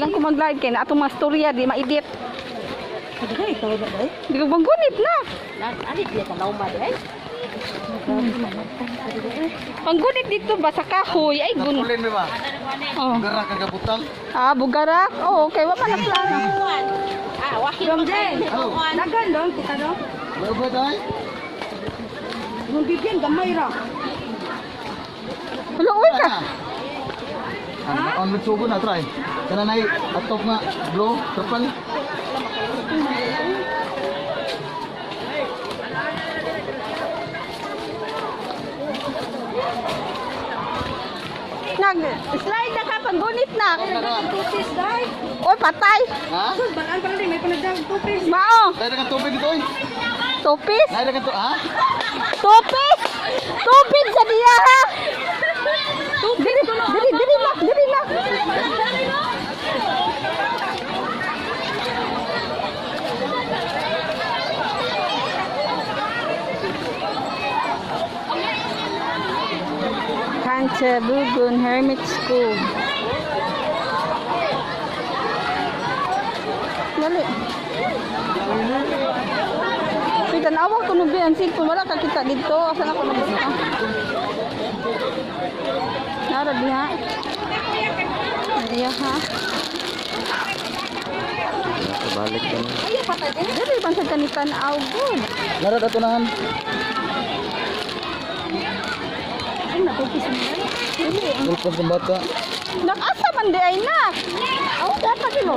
Lang ko mag-live kay na atong mga storya di ma-edit. Daghan ikaw ba day? Di ko panggunit na. Ani diya ka nauma day? Panggunit dito ba sa kahoy ay gun. Kulin ba? Oh. Gara kagabutang. Ah, bugarak. Oh, okay, wa man na plano. Ah, wakil mo Oh. Dagan dong kita dong. May ubay tayo? Yung bibigyan gamay ra. Wala uy ka. Ano, on with na try. Kana nay atop nga blue, purple. Nag slide na ka panggunit na. Tupis day. Oy, patay. Ha? Sus, balaan pa rin may panagdang tupis. Mao, Dai ka tubig dito oy. tupis. Dai ka to, ha? Tupis. Tupis sa diya ha. Dili, dili, dili na, dili na. Kanchabugun Hermit School. Dali. Uy, tanawa ko nung ang cellphone. Wala ka kita dito. Asa na ko nabasa? Nara diha. Diha ha. Balik ka na. Dili ban sa kanitan aw good. Nara datunahan. Ay, natupis mo day. Dili. Gulpon sa bata. Nakasa man di ay nak. Aw dapat dilo.